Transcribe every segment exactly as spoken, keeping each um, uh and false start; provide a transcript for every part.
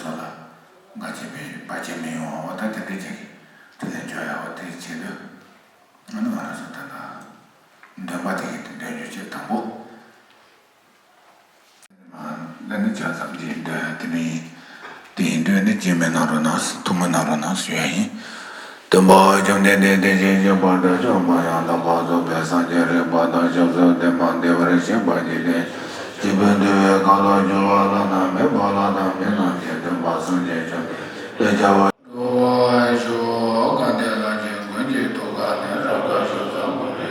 སོགས་ལ་ང་བྱས་པའི་བར་ཆད་མི་ཡོང་བ་ད་དེ་འདྲ་ཅིག་དེ་ལས་འཇོག་ཡག་པ་དེ་བྱེད་དུས། ཨ་ནི་ང་རང་ཚོ་ད་ལྟ་འདོན་པ་དེ་གི་དེ་འདོན་རྒྱུ་བཅས་དང་པོ། ཨ་ནི་ཆ་ཙམ་གྱིས་འདོན་ཡག་དེ་ནི་ཡིན། དེ་ཡིན་དུས་ནི་རྗེས་མའི་གནང་རོགས་གནང་། ཐུགས་སྨོན་གནང་རོགས་གནང་ཞུ་ཡག་ཡིན། སྟོན་པ་བཅོམ་ལྡན་འདས་དེ་བཞིན་གཤེགས་པ་དགྲ་བཅོམ་པ་ཡང་དག་པར་རྫོགས་པའི་སངས་རྒྱས་རིག་པ་དང་ཞབས་སུ་ལྡན་པ་བདེ་བར་གཤེགས་པ་ཉིད་དེ། སྐྱེས་བུ་འདུལ་བའི་ཁ་ལོ་སྒྱུར་བ་ལ་ནི་མེད་པ་ལ་དང་མི་རྣམས་ཀྱི་སྟོན་པ་སངས་རྒྱས་བཅོམ་ལྡན་འདས་བྱ་བ། འགྲོ་བ་ཤོག། གང་དེ་ལ་ཀྱང་མགོན་གྱི་ཐུགས་ཀ་ནས་རབ་དཀར་ཕྱོགས་མཚམས་སྐོར་རེ་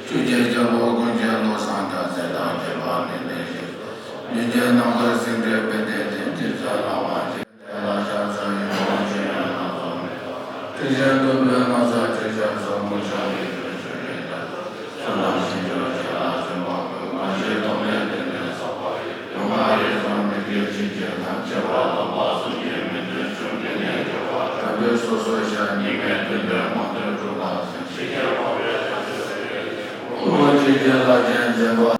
ཆོས་ཀྱི་རྒྱལ་པོ་ཀུན་གྱི་བློ་བཟང་དང་ཚེ་དང་བཅས་པ་ནི་ལས་ཤིག་ལུས་ཀྱི་རྣམ་དཀར་སེང་འབྲས་བུ་སྟེ་དེ་ཉིད་ཀྱི་ལྷ་མ་ཅིག་ལ་ཤ་ཚ་ཡི་དབང་ཆེན་ཡང་སྣ་ཚོགས་མེད། དེ་བཞིན་གཏུམ་པའི་ན་ཚ་དྲི་ཆབ་སོགས་མུ་ཆ་ལས་གྲོལ་ཆོས་ཀྱི་དར། བསོད་ནམས་ཞིང་འཇོག་ཆེ་ལ་བརྩོན་པ་དགོས། ང་ཞའི་ཐོག་མའི་དེ་ནས་བསགས་པ་ཡི། ཡོང་ང་ཡི་བསམ་མི་དགེ་བྱིན་གྱིས་བརླབ། ཆེ་བ་ལོག་པ་གསུམ་གྱིས་མི་ཐུལ། ཆུང་འདྲིས་ནད་གྱུར་པ། དྲག་པོས་སོ་སོར་བཤགས། སྙིགས་མའི་དུས་འདིར་མང་ཐོས་གྲུབ་ལ་གསོན། ཕྱི་རྒྱལ་འཕགས་པའི་ལྷ་ཆོས་སྲིད་པའི་དེ། ཕུང་པོ་གཅིག་གི་ལྷ་ཆེན་མཛད་པ།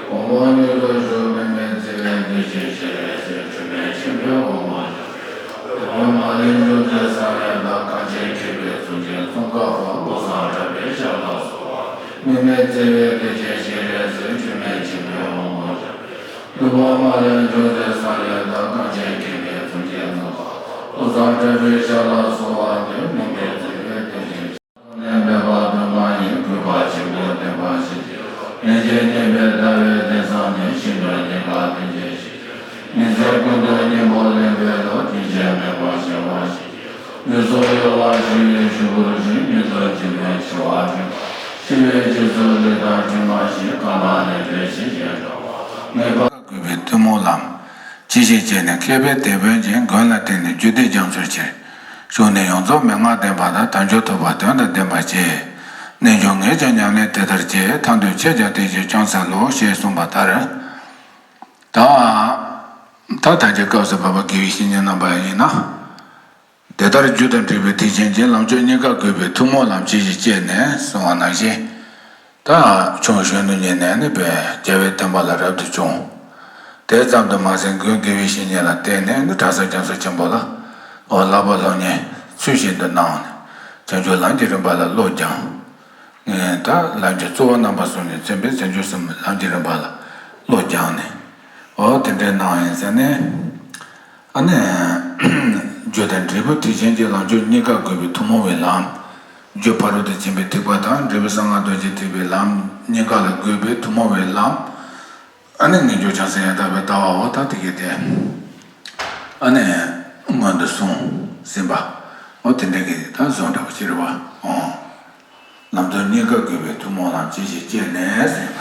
དགོངས་པ་མྱུར་དུ་ཞུ། དམིགས་མེད་བརྩེ་བའི་གདུལ་བྱའི་སྤྱན་རས་གཟིགས། འཁྲུལ་མེད་ཆེན་པོའི་དབང་པོ་འཇོམས། དེད་དཔོན་མ་ལུས་འཇོམས་མཛད་བསམ་ཡས་བདག། གངས་ཅན་མཁས་པའི་གཙུག་རྒྱན་ཙོང་ཁ་པ། བློ་བཟང་གྲགས་པའི་ཞབས་ལ་གསོལ་བ། དམིགས་མེད་བརྩེ་བའི་གདུལ་བྱའི་སྤྱན་རས་གཟིགས། འཁྲུལ་མེད་ཆེན་པོའི་དབང་པོ་འཇོམས། ཐུབ་པ་མ་ལུས་འཇོམས་མཛད་བསམ་ཡས་བདག། གངས་ཅན་མཁས་པའི་གཙུག་རྒྱན་ཙོང་ཁ་པ། བློ་བཟང་གྲགས་པའི་ཞབས་ལ་གསོལ་བ་འདེབས། དམིགས་མེད་བརྩེ་བའི་གདུལ་བྱའི་ནས་འབད་པ་དུ་མ་ཡིས། གུས་པ་ཆེན་པོས་བསྟེན་པར་བྱེད་ཅིང་། ལན་ཅིག་བསྟེན་པས་ཟླ་བའི་གདན་བཟང་ནས། ཤིན་ཏུ་སྙན་པ་དེ་བརྗོད་ཅིང་། ཉིན་མཚན་ཀུན་ཏུ་སྙན་པོ་ལེན་པའི་བློ། རྒྱུན་ཆད་མེད་པར་གཤེགས་པར་བྱེད་ཅིང་། ལུས་སྲོག་གཡོ་བ་ཞི་བའི་ཤུགས་ཀྱིས་ཤིང་། མྱུར་དུ་འཇིག་རྟེན་འཆི་བ་འབྱིན་པ། འཆི་བའི་རྗེས་སུ་ལུས་དང་གྲིབ་མ་ཞིག །གང་ལ་ནད་འདྲེན་ཞིང་གཞན་འགྲོ་བ་དང་། ངེས་པར་དགོས་པའི་ཐུན་མོང་ལམ། ཇི་ཞིག་སྤྱད་ནས། མཁས་པའི་དེད་དཔོན་གྱི་མགོན་ལ་བརྟེན་ནས། རྒྱུད་སྡེ་རྒྱ་མཚོའི་ཕྱིར་ཞུགས་ནས། ཡོངས་རྫོགས་མན་ངག་ལྡན་པ་དང་། དལ་འབྱོར་ཐོབ་པ་དོན་དང་ལྡན་པར་བྱེད། རྣལ་འབྱོར་ངས་ཀྱང་ཉམས་ལེན་དེ་ལྟར་བྱས། ཐར་འདོད་ཁྱེད་ཀྱང་དེ་བཞིན་ཀྱང་འཚལ་ལོ། ཞེས་གསུངས་པ་ལྟར། ད་ད་ལྟ་གི་སྐབས་སུ་བབ་པ་དགེ་བའི་བཤེས་གཉེན་རྣམ་པ་ཡིན་ན། དེ་ལྟར་རྒྱུ་དང་འབྲས་བུའི་ཐེག་ཆེན་གྱི་ལམ་གྱི་གཉིས་ཀ་དགོས་པའི་ཐུན་མོང་ལམ་ཇི་ཞིག་སྤྱད་ནས་གསུངས་པ་ནང་བཞིན། ད་ཆུང་གཞོན་ནུ་ཉིད་ནས་ནི་བས་རྒྱལ་བའི་བསྟན་པ་ལ་རབ་ཏུ་བྱུང་། དེ་ཙམ་དུ་མ་ཟད་མགོན་དགེ་བའི་བཤེས་གཉེན་ལ་བརྟེན་ནས་ནི་གྲྭ་ས་རྒྱ་མཚོ་ཆེན་པོ་ལ་འོ་བསླབ་པ་སློབ་གཉེར་ཚུལ་བཞིན་དུ་གནང་ནས་བྱང་ཆུབ་ལམ་གྱི་རིམ་པ་ལ་བློ་སྦྱངས། ངས་ད་ལམ་གྱི་གཙོ་བོ་རྣམ་པ་གསུམ་ནས་མཚོན་པའི་བྱང་ཆུབ་སེམས་ལམ་གྱི་རིམ་པ་ལ་བློ་སྦྱངས་ནས་འོ་དེ་འདྲའི་གནང་ཡིན་ཟེར་ནས། ཨ་ནི། རྒྱུ་དང་འབྲས་བུ་ཐེག་ཆེན་གྱི་ལམ་གྱི་གཉིས་ཀ་དགོས་པའི་ཐུན་མོང་བའི་ལམ། རྒྱུ་ཕ་རོལ་ཏུ་ཕྱིན་པའི་ཐེག་པ་དང་། འབྲས་བུ་གསང་སྔགས་རྡོ་རྗེ་ཐེག་པའི་ལམ་གཉིས་ཀ་ལ་དགོས་པའི་ཐུན་མོང་བའི་ལམ། ཨ་ནི་ངེས་འབྱུང་བྱང་སེམས་ཡང་དག་པའི་ལྟ་བའོ། ད་དེ་གས་དེ། ཨ་ནི། སྔོན་དུ་སོང་ཟིན་པ། འོ་དེ་འདྲ་གི་ད་བཟོ་འདྲ་བ་ཅིག་རེད་བ། འོ། ལམ་དོན་གཉིས་ཀ་དགོས་པའི་ཐུན་མོང་ལམ་ཇི་ཞིག་སྤྱད་ནས་ཟིན་པ།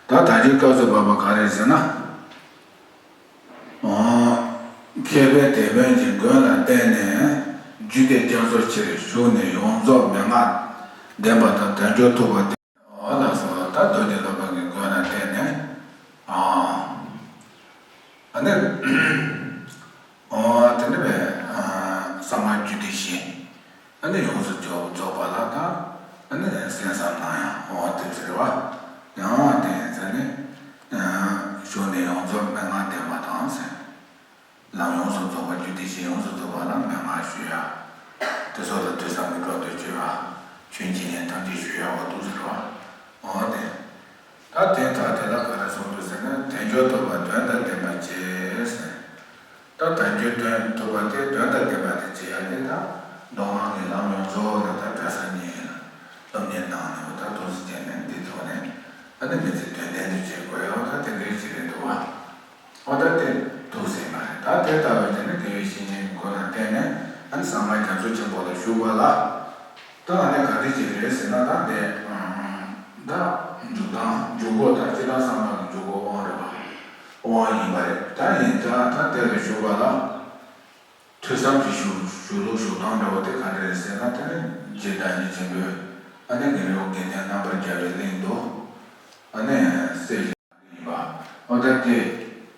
ད་ད་ཅིག་སྐབས་སུ་བབ་པ་ག་རེ་ཟེར་ན། མཁས་པའི་དེད་དཔོན་གྱི་མགོན་ལ་བརྟེན་ནས། རྒྱུད་སྡེ་རྒྱ་མཚོའི་ཕྱིར་ཞུགས་ནས། ཡོངས་རྫོགས་མན་ངག་ལྡན་པ་དང་། དལ་འབྱོར་ཐོབ་པ་དེ། འོ་ལགས་སོ། ད་རྡོ་རྗེ་སློབ་དཔོན་གྱི་མགོན་ལ་བརྟེན་ནས། ཨ་ནི། འོ་དེ་འདྲ་བས་གསང་སྔགས་རྒྱུད་སྡེ་བཞི། ཨ་ནི་ཡོངས་སུ་རྫོགས་པ་ལ་ད། ཨ་ནི་གསན་བསམ་གནང་ཡང་འོ་དེ་ཟེར་བ། ཡང་དེ་ཟེར་ནས། ཞུགས་ནས་ཡོངས་རྫོགས་མན་ངག་ལྡན་པ་དང་ཟེར། ལམ་ཡོངས་སུ་རྫོགས་པ་རྒྱུད་སྡེ་བཞི་ཡོངས་སུ་རྫོགས་པ་ལ་མན་ངག་ཞུ་ཡ། དེ་སོགས་ལ་ཐོས་བསམ་གྱི་སྒོ་ནས་བྱེད་ཡ། ཆོས་འཆད་ཉན་ཐམས་ཅད་ཞུ་ཡ་འོ་དེ་ཟེར་བ། འོ་དེ། ད་དེ་དག་དེ་ལ་ག་རེ་གསུངས་འདུག་ཟེར་ན། དལ་འབྱོར་ཐོབ་པ་དོན་དང་ལྡན་པར་བྱེད་ཟེར། ད་དལ་འབྱོར་དོན་ཐོབ་པ་དེ་དོན་དང་ལྡན་པ་དེ་བྱེད་ཡ་དེ་ད་མདོ་སྔགས་ཀྱི་ལམ་ཡོངས་རྫོགས་ལ་ད་གྲྭ་ས་གཉིས་ལ་སློབ་གཉེར་གནང་ནས་འོ་ད་དུང་སུ་བྱས་ནས་འདི་ཐོག་ནས་ཨ་ནི་མི་ཚེ་དོན་ལྡན་དུ་བྱེད་དགོས་ཡ་འོ་ད་དེ་འདྲའི་ཅིག་རེད་འདུག་བ། འོ་ད་དེ་འདུག་ཟེར་མ་རེད། ད་དེ་ལྟ་བུའི་དེ་ནི་དགེ་བའི་བཤེས་གཉེན་གྱི་མགོ་ལ་བརྟེན་ནས་ཨ་ནི་གསང་སྔགས་རྒྱ་མཚོ་ཆེན་པོ་ལ་ཞུགས་པ་ལ། ད་ཨ་ནི་ག་འདྲ་ཅིག་རེད་ཟེར་ན། ད་དེ་ད་འཇུག་སྟངས་འཇུག་སྒོ་ད་སྤྱིར་བཏང་གསང་སྔགས་ཀྱི་འཇུག་སྒོ་དབང་རེད་པ། དབང་ཡིན་པ་རེད། ད་ཡིན་ད་ད་དེ་ལ་ཞུགས་པ་ལ། ཐོས་བསམ་གྱི་ཞུ་ཞུ་ལུགས་ཞུ་སྟངས་འདྲ་བོ་དེ་ག་འདྲ་རེད་ཟེར་ན། དེ་ནི་རྗེ་བདག་ཉིད་ཆེན་པོས་ཨ་ནི་ངེས་ལེགས་དགེ་ལྡན་རྣམ་པར་རྒྱལ་བའི་གླིང་དུ་ཨ་ནི་སྲས་ཡིན་པ། འོ་ད་དེ་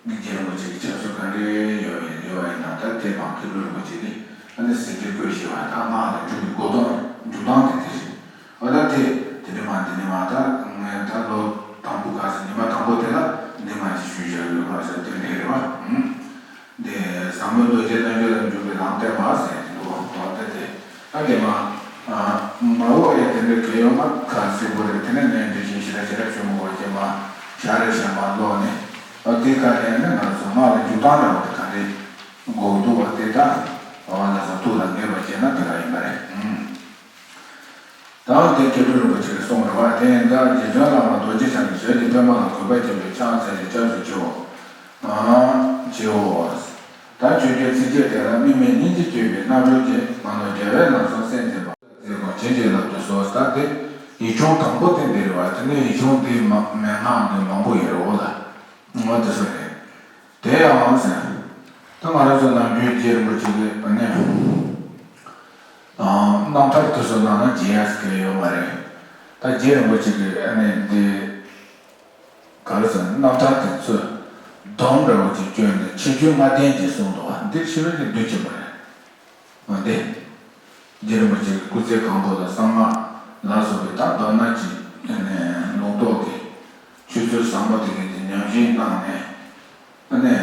ངེས་ཀྱི་རིན་པོ་ཆེ་གི་ཕྱག་སྲོལ་ག་འདྲའི་ཡོད་ཡོད་པ་ཡིན་ན། ད་དེ་མ་མཁས་གྲུབ་རིན་པོ་ཆེ་གིས་ཨ་ནི་ཟེར་གྱི་བཀོད་ཤེས་པ་ད་སྔགས་ལ་འཇུག་པའི་སྒོ་སྟངས་འཇུག་སྟངས་དེ་དེ་རེད། འོ་ད་དེ་དེ་འདྲ་མ་དེ་འདྲ་མ་ད་ངས་ད་ལོ་དང་པོ་ག་ཟེར་ཉི་མ་དང་པོ་དེ་ལ་འདི་མ་ཅིག་ཞུས་བཞག་ཡོད་པ་ཟེར་དེ་འདྲ་རེད་པ། ཨུམ། དེ་ མུ་རྡོ་རྗེ་རྣལ་འབྱོར་ལ་འཇུག་པའི་ལམ་སྟོན་པ་ཟེར་གྱི་འདུག་བ། དེ་དེ་ད་དེ་མ་མ་འོ་ཡ་དེ་འདྲའི་གལ་ཡོད་མ་ཁ་སིག་པོ་རེད། དེ་ནས་ནས་འདི་བཞིན་ཞེ་དྲག་ཞེ་དྲག་ཞུ་མི་དགོས་ཀྱི་མ་ཤ་རེ་ཤ་མ་ལོག་ནས། ཨ་དེ་ག་ནས་ནི་ང་ཚོ་སྔགས་ལ་འཇུག་སྟངས་རེད་བ། དེ་ག་རེ་དགོས་འདུག་བ། དེ་ད་ཨ་ལ་ས་ཐུགས་ལ་ངེས་པ་བྱས་ན་དེ་ག་ཡིན་པ་རེད། ཨུམ། ད་དེ་མཁས་གྲུབ་རིན་པོ་ཆེ་གིས་གསུངས་རེད་བ། དེ་ཡིན་ད་རྗེ་བཙུན་བླ་མ་རྡོ་རྗེ་འཆང་གིས་བཞེད་དེ་པདྨ་ལ་གུས་པ་བསྐྱེད་པའི་ཕྱག་འཚལ་ཞིང་སྐྱབས་སུ་མཆིའོ། ཨ་མཆིའོ། ད་ཆོས་སྐྱོང་ཚིགས་བཅད་དེ་ལ་དམིགས་མེད་སྙིང་རྗེ་སྤྱོད་པའི་རྣམ་རོལ་གྱིས་མ་ནོར་རྒྱལ་བའི་ལམ་སྲོལ་གསལ་མཛད་པ། ཟེར་གོང་བྱིན་གྱིས་བརླབ་ཏུ་གསོལ་ཟེར་དེ་ཡིག་ཆུང་དང་པོ་དེ་འདི་རེད་བ། དེ་ནས་ཡིག་ཆུང་དེའི་མ་མན་ངག་འདི་མང་པོ་ཡོད་རེད་འོ་ལ། ངོ་དེ་ཚོ་རེད། དེ་ཡང་ཟེར། ད་ང་རང་ཚོ་ནམ་རྒྱུན་རྗེ་རིན་པོ་ཆེ་གི་ཨ་ནི། ཨ་རྣམ་ཐར་དེ་ཚོ་ནང་ན་རྗེ་ཡ་ཟེར་གི་ཡོད་མ་རེད། ད་རྗེ་རིན་པོ་ཆེ་གི་ཨ་ནི་འདི། ག་རེ་ཟེར་རྣམ་ཐར་དེ་ཚོས་སྡོམ་འདྲ་བོ་ཅིག་བསྐྱོན་ནས་ཆེ་ཆུང་ལྔ་ལྡན་ཅིག་གསུངས་འདུག་བ། འདིར་ཞེ་པོ་ཅིག་འདུ་བྱེད་པ་རེད། འོན་ཏེ། རྗེ་རིན་པོ་ཆེ་གི་སྐུ་ཚེ་གང་པོ་ལ་གསང་སྔགས་ལ་སོགས་པའི་ད་མདོར་ན་ཅིག་ལུང་རྟོགས་ཀྱི་ཆོས་ཚུལ་ཟབ་མོ་དེ་གའི་དེ་ཉམས་བཞེས་གནང་ནས། ཨ་ནི།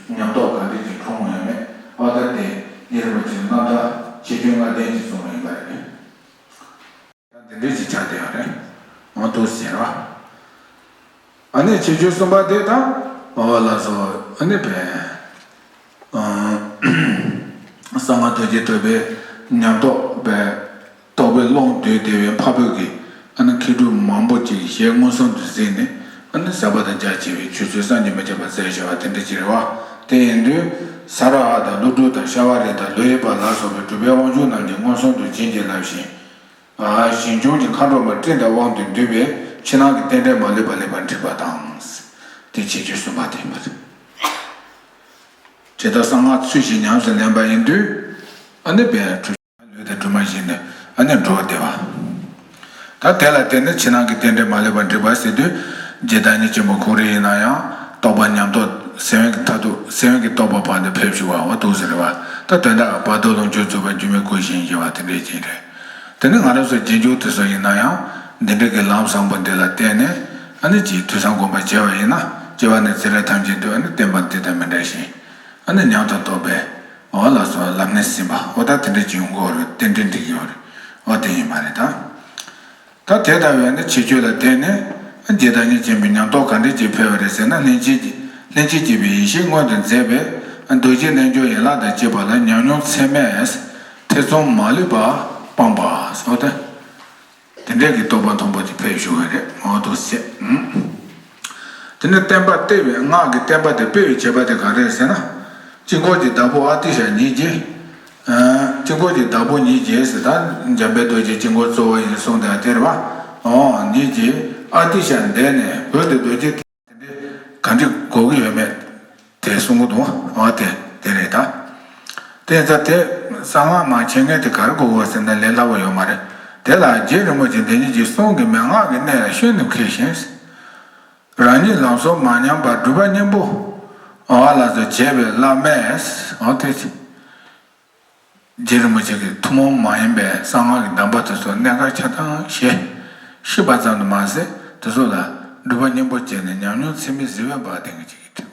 ཉམས་རྟོགས་ག་འདྲ་ཅིག་འཁྲུངས་ཡོད་མེད་ཨ་ད་དེ་རྗེ་རིན་པོ་ཆེ་རྣམ་ཐར་ཆེ་ཆུང་ལྔ་ལྡན་ཅིག་གསུངས་ཡོད་པ་རེད། ད་འདི་འདྲ་ཅིག་ཆགས་བསྡད་ཡོད་རེད། འོ་འདུག་ཟེར་བ། ཨ་ནི་ཆེ་ཆུང་གསུམ་པ་དེ་དང་། འོ་ལགས་སོ། ཨ་ནི་བས། ཨ་གསང་སྔགས་རྡོ་རྗེ་ཐེག་པའི་ཉམས་རྟོགས་པའི་རྟོགས་པའི་ཀློང་བརྡོལ་བསྡད་པའི་འཕགས་བོད་ཀྱི་ཨ་ནི་མཁས་གྲུབ་མང་པོ་ཅིག་ཞལ་མངོན་སུམ་དུ་གཟིགས་ནས་ཨ་ནི་ཟབ་པ་དང་རྒྱ་ཆེ་བའི་ཆོས་ཚུལ་བསམ་གྱིས་མི་ཁྱབ་པ་གསལ་བཤད་པ་དེ་འདྲ་ཅིག་རེད་བ། དེ་ཡིན་དུས་ས་ར་ཨ་དང་ཀླུ་སྒྲུབ་དང་ཤ་བ་རི་དང་ལོ་ཡི་པ་ལ་སོགས་པའི་གྲུབ་པའི་དབང་ཕྱུག་རྣམས་ཀྱིས་མངོན་སུམ་དུ་བྱིན་གྱིས་བརླབས་ཤིང་། ཞིང་སྐྱོང་གི་མཁའ་འགྲོ་མ་སྤྲིན་དང་དབང་དུ་འདུས་པའི་ཕྱི་ནང་གི་རྟེན་འབྲེལ་མ་ལུས་པ་ལེགས་པར་འགྲིག་པ་དང་། དེ་ཆེ་ཆུང་གསུམ་པ་དེ་ཡིན་པ་རེད། ཇི་ལྟར་གསང་སྔགས་ཚུལ་བཞིན་ཉམས་སུ་ལེན་པ་ཡིན་དུས། ཨ་ནི་བས་གྲུབ་ལུས་དང་གྲུབ་མ་བཞིན་དུ་ཨ་ནི་འགྲོ་བསྡད་པ། ད་དེ་ལ་བརྟེན་ནས་ཕྱི་ནང་གི་རྟེན་འབྲེལ་མ་ལུས་པར་འགྲིག་པ་ཟེར་དུས། ཇི་ལྟར་ཉིད་ཆེན་པོ་ཁོང་རང་ཡིན་ན་ཡང་རྟོགས་པ་ཉམས་རྟོགས་སེམས་དཔའི་མཐར་ཐུག་སེམས་དཔའི་རྟོགས་པ་བར་དུ་ཕེབས་བཞུགས་པ་འོ་འདུག་ཟེར་བ། ད་དོན་དག་བར་དོ་ལོངས་སྤྱོད་རྫོགས་པའི་སྒྱུ་མའི་སྐུ་བཞིན་ཞེས་པ་དེ་འདྲའི་ཅིག་རེད། དེ་ནི་ང་རང་ཚོ་རྗེས་འཇུག་དེ་ཚོ་ཡིན་ན་ཡང་འདི་འདྲ་གི་ལམ་བཟང་པོ་འདི་ལ་བརྟེན་ནས་ཨ་ནི་ཅིག་ཐོས་བསམ་སྒོམ་པ་བྱས་པ་ཡིན་ན་སྐྱེ་བ་ནས་ཚེ་རབས་ཐམས་ཅད་དུ་ཨ་ནི་བསྟན་པ་འདི་དང་མི་འབྲལ་ཞིང་ཨ་ནི་ཉམས་དང་རྟོགས་པའི་འོ་ལ་སོགས་ལམ་སྣེ་ཟིན་པ་འོ་ད་དེ་འདྲ་ཅིག་ཡོང་གི་ཡོད་རེད། རྟེན་འབྲེལ་འགྲིག་གི་ཡོད་རེད། འོ་དེ་ཡིན་པ་རེད་ད། ད་དེ་ལྟ་བས་ནི་ཁྱད་ཆོས་ལ་བརྟེན་ནས་ཇི་ལྟར་ཉིད་ཆེན་པོའི་ཉམས་རྟོགས་ག་འདྲ་ཅིག་འཕེལ་བ་རེད་ཟེར་ན། ལྷན་ཅིག་ལྷན་ཅིག་སྐྱེས་པའི་ཡེ་ཤེས་མངོན་དུ་མཛད་པའི་རྡོ་རྗེ་རྣལ་འབྱོར་ཡན་ལག་དང་བཅས་པ་ལ་ཉམས་མྱོང་ཚད་མས་ཐེ་ཚོམ་མ་ལུས་པ་སྤངས་པ་སོགས་ཏེ། དེ་འདྲའི་གི་རྟོགས་པ་མཐོན་པོ་ཅིག་འཕེལ་ཞུ་བ་རེད། འོ་འདུག་ཟེར། དེ་ནས་བསྟན་པ་སྤེལ་བའི་སྔགས་ཀྱི་བསྟན་པ་དེ་སྤེལ་བའི་བྱེད་པ་དེ་ག་རེ་རེད་ཟེར་ན། དཀྱིལ་འཁོར་གྱི་བདག་པོ་ཨ་ཏི་ཤ་ཉིད་ཀྱིས། ཨ་དཀྱིལ་འཁོར་གྱི་བདག་པོ་ཉིད་ཀྱིས་ཟེར་ད་འཇམ་དཔལ་རྡོ་རྗེ་དཀྱིལ་འཁོར་གཙོ་བོ་ཡིན་གསུངས་དེ་དེ་རེད་བ། འོ་ཉིད་ཀྱིས་ཨ་ཏི་ཤ་འདས་ནས་བོད་དུ་རྡོ་རྗེ་དེ་འདྲའི་ག་འདྲ་དགོས་ཀྱི་ཡོད་མེད་དེ་གསུང་གི་འདུག་འོ་དེ་དེ་རེད་ད། དེ་ཚ་དེ་གསང་སྔགས་མ་མཁྱེན་མཁན་དེ་ག་རེ་དགོས་གོ་ཟེར་ན་ལས་སླ་བོ་ཡོད་མ་རེད། དེ་ལ་རྗེ་རིན་པོ་ཆེ་འདི་ཉིད་ཀྱི་གསུང་གི་མན་ངག་གི་གནད་ལ་ཤིན་ཏུ་མཁས་ཤིང་། རང་ཉིད་ལམ་སྲོལ་མ་ཉམས་པར་སྒྲུབ་པ་གཉེན་པོ་འོ་ལ་སོགས་བྱས་པའི་བླ་མས་འོ་དེ། རྗེ་རིན་པོ་ཆེ་གི་ཐུན་མོང་མ་ཡིན་པའི་གསང་སྔགས་ཀྱི་གདམས་པ་དེ་ཚོ་གནད་འགག་ཆ་ཚང་ཤེས་ཤེས་པ་ཙམ་དུ་མ་ཟད་དེ་ཚོ་ལ་སྒྲུབ་པ་གཉེན་པོ་བྱས་ནས་ཉམས་མྱོང་ཚད་མེད་གཟིགས་པའི་བར་ལྡན་གྱི་ཅིག་གི་